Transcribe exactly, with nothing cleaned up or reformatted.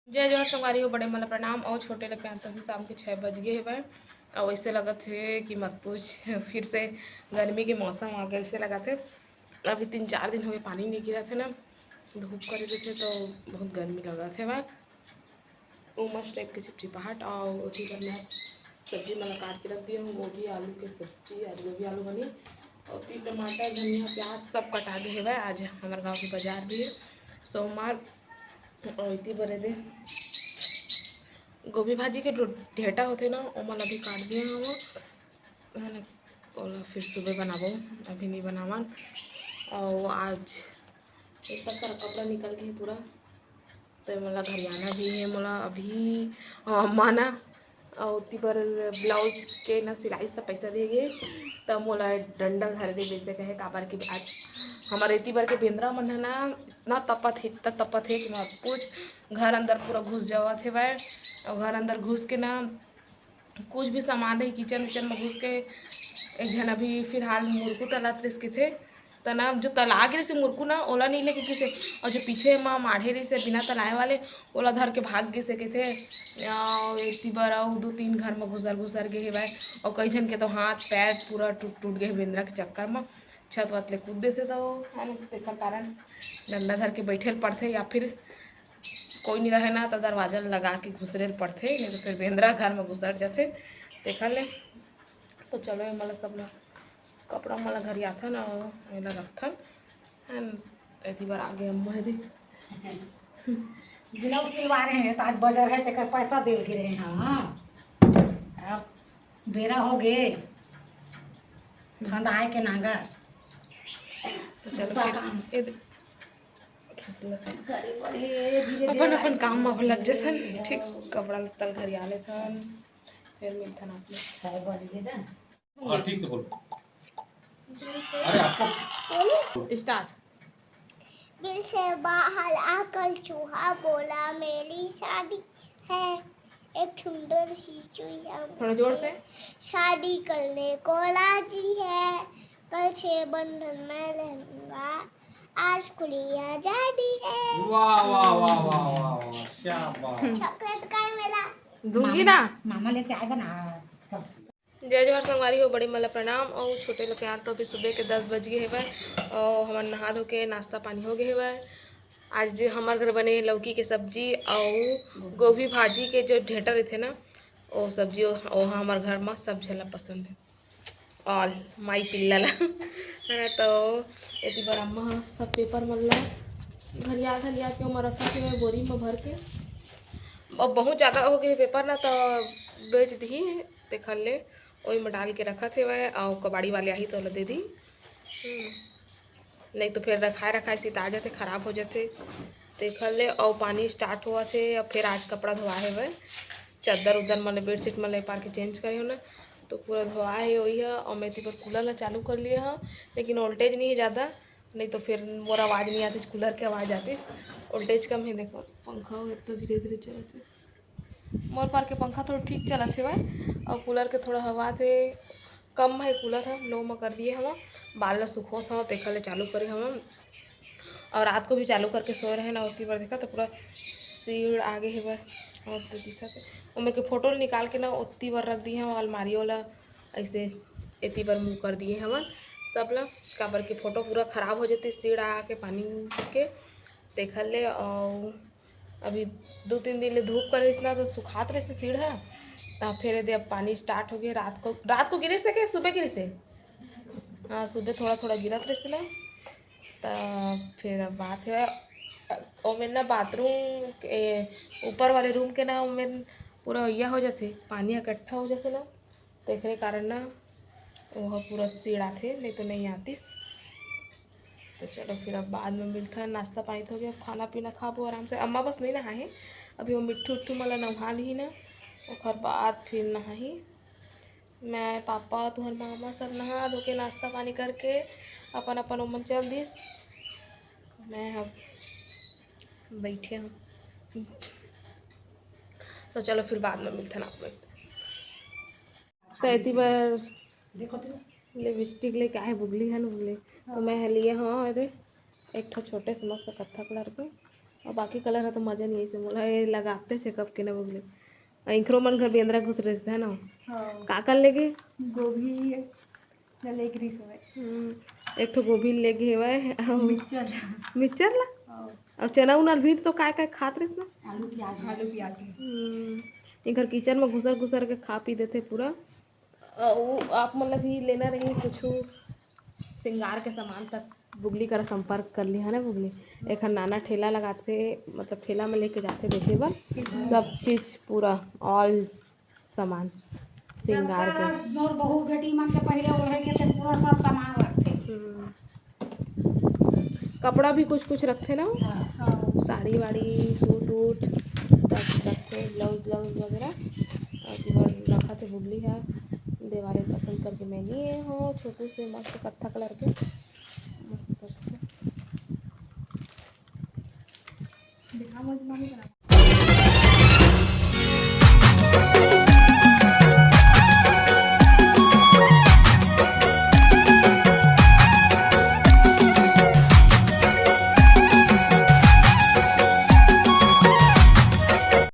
जय जोहार संगवारी हो, बड़े मन ला प्रणाम अउ छोटे ला प्यार। तो अभी शाम के छः बज गए हवय अउ ऐसे लगत हे कि मत पूछ, फिर से गर्मी के मौसम आ गए, ऐसे लगत हे। अभी तीन चार दिन हो गए, पानी नहीं गिरत हे ना, धूप करे देथे तो बहुत गर्मी लगत हे। मैं उमस टाइप के चिपचिपाहट। और ओती बर मैं सब्जी मन ला काट के रख दिए हूँ, गोभी आलू के सब्जी, आज गोभी आलू बनी। और ती टमाटर, धनिया, प्याज सब कटा दे हेवय। आज हमारे गाँव के बाजार भी है सोमवार। और इती बरे दे गोभी भाजी के जो ढेटा होथे ना, ओमन ला भी काट दिए हूँ, है ना। ओला फिर सुबह बनाबो, अभी नहीं बनावन। और आज इतना सारा कपड़ा निकल गए पूरा, तो मोला घरियाना भी है मोला अभी, अ, माना। और ओती बर ब्लाउज के ना सिलाई से पैसा दे गे, त मोला डंडा धरे दे बेसे कहे, काबर कि आज हमारे एती बर के बेंदरा मन है ना, इतना तपत है, इतना तपत है कि मत पूछ। घर अंदर पूरा घुस जावत है भाई। और घर अंदर घुस के ना कुछ भी सामान रही किचन विचन में घुस के, एक झन अभी फिलहाल मुरकू तलात रिस के थे, त ना जो तला गे रिसे मुरकू ना, ओला नहीं लेके किसे, और जो पीछे म माढ़े रिसे बिना तलाए वाले, ओला धर के भाग गिसे के थे। अउ एती बर अउ दू तीन घर म घुसर घुसर गे हेवय, अउ कई झन के तो हाथ पैर पूरा टूट टूट गे हे बेंदरा के चक्कर म। छत वत ले कूद देथे तो, है ना, तेकर कारण डंडा धर के बैठे ल पड़थे, या फिर कोई नहीं रहे ना तो दरवाजा लगा के घुसरे ल पड़थे, नहीं तो फिर बेंदरा घर म घुसर जाथे। तेकर ले तो चलो, ये मला सब ला कपड़ा मला घरियाथन अउ एला रखथन। हम एती बर आगे अम्मा हे दे। ब्लाउज सिलवा रहे हैं तो आज बाजार है, तेकर पैसा दे गिरे हैं। हाँ, अब बेरा हो गे, फंदाए के नांगर। तो चलो फिर ये दे-, खिसला से। अपन अपन काम में अपन लग जैसन, ठीक, कपड़ा लत्ता ल घरिया लेथन, फिर मिलथन आप लोग। छह बज गए ना। हाँ, ठीक से बोलो। अरे, आपको स्टार्ट। दिल से बाहर आकर चूहा बोला, मेरी शादी है एक सुंदर सी चुईया। थोड़ा जोर से। शादी करने को राजी है, कल से बंधन मैं रहूंगा, आज खुली आजादी है। वाह, वाह, वाह, वाह, वाह, वाह, क्या बात। चॉकलेट का है मेरा। दूंगी ना। मामा लेके आएगा ना। जय जोहार संगवारी हो, बड़े मन ला प्रणाम अउ छोटे ला प्यार। तो अभी सुबह के दस बज गए हेवय अउ हमन नहा धो के नाश्ता पानी हो गए हेवय। आज हमर घर बने लौकी के सब्जी अउ गोभी भाजी के जो ढेटा रहिथे ना, ओ सब्जी, ओ, ओहा हमर घर म सब झन ला पसंद है। All my पिल्ला ला। है ना, तो एती बर अम्मा ह सब पेपर मन ला घरिया घरिया के ओमा रखत हेवय बोरी म भर के। अब बहुत ज़्यादा हो गए पेपर ना, तो बेच दिही, तेखर ले ओही म डाल के रखत हेवय, अउ कबाड़ी वाले आही तो ओला दे दिही। हम्म। नहीं तो फिर रखाए रखाए सिता जाथे, खराब हो जाथे, तेखर ले। अउ पानी स्टार्ट होवत हे, अब फिर आज कपड़ा धोआ हेवय, चद्दर उद्दर मन ले, बेडशीट मन ले पार के चेंज करे हो ना, तो पूरा धोआ हे ओही ह। अउ मैं एती बर कूलर ला चालू कर लिए ह, लेकिन वोल्टेज नहीं है ज़्यादा, नहीं तो फिर मोर आवाज़ नहीं आती, कूलर के आवाज़ आती। वोल्टेज कम है, देखो पंखा इतना धीरे धीरे चलत है। मोर पार के पंखा थोड़ा ठीक चलत हेवय, अउ कूलर के थोड़ा हवा से कम है, कूलर ह लो म कर दिए हवा, बाल ला सुखोत हवा, तेखर ले चालू करे हवा। अउ रात को भी चालू करके सोए रहे ना, ओती बर देखा तो पूरा सीड़ आगे हेवय, अउ तो दिखत हे। ओमेर के फोटो ल निकाल के ना ओती बर रख दिए हवा, अलमारी वाला ऐसे एती बर मुँह कर दिए हवन सब ला, काबर के फोटो पूरा खराब हो जाते सीड़ आके पानी के, तेखर ले। अउ अभी दू तीन दिन ले धूप कर रहिस ना, तो सुखात रहिस सीड़ ह। त फिर एदे अब पानी स्टार्ट हो गया। रात को, रात को गिरिस हे के सुबह गिरिस हे? हाँ, सुबह थोड़ा थोड़ा गिरत रहिस ना। त फिर अब बात है, ओमेन ना बाथरूम, ए, ऊपर वाले रूम के ना, ओमेन पूरा ओइया हो जाथे, पानी इकट्ठा हो जाथे ना, तेखरे कारण ना ओह पूरा सीड़ आथे, नहीं तो नहीं आतिस। तो चलो फिर अब बाद में मिलथन, नाश्ता पानी तो हो गया, अब खाना पीना खाबो आराम से। अम्मा बस नहीं नहाए हे, अभी वो मिट्ठू उट्ठू मला नहा ली ना, ओकर बाद फिर नहाही। मैं, पापा, तुहर मामा सब नहा धो के नाश्ता पानी करके अपन अपन ओमन चल दिस। मैं अब बैठे हूँ। तो चलो फिर बाद में मिलथन आप लोग से। तो एती बर लिपस्टिक लेके आए बुगली है ना बुगली, तो मैं ह लिए हव एदे एक ठो छोटे से मस्त कत्था कलर के, अउ बाकी कलर ह तो मजा नहीं आइस मोला, ये लगाते चेकअप के ना बगले। अउ इंखरो मन घर बेंदरा घुस रहिस है ना। हाँ। का कर लेगे? गोभी ल लेके रहिस हवय। हम्म, एक ठो गोभी लेगे हवय। अउ मिक्सचर। मिक्सचर ला? हाँ। अउ चना उना भी तो काय काय खात रहिस ना। आलू प्याज। आलू प्याज। हम्म, इनकर किचन में घुसर घुसर के खा पी देथे पूरा। अउ आप मन ला भी लेना रही कुछ श्रृंगार के सामान तक बुगली करा संपर्क कर लिहा ना बुगली। एखर नाना ठेला लगाथे, मतलब ठेला में लेके जाथे बेचे बर सब चीज, पूरा ऑल सामान श्रृंगार के। जब मोर बहू बेटी मन के पहले ओढ़े के ते पूरा सब सामान रखथे। हम्म। कपड़ा भी कुछ कुछ रखथे ना, हाँ। साड़ी वाड़ी, सूट वूट सब रखथे, ब्लाउज ब्लाउज वगैरह। अउ इधर रखा थे बुगली है, देवारे पसंद करके मैं लिए हो छोटू से मस्त कत्था कलर के, मस्त करके। देखा मत मामी बना।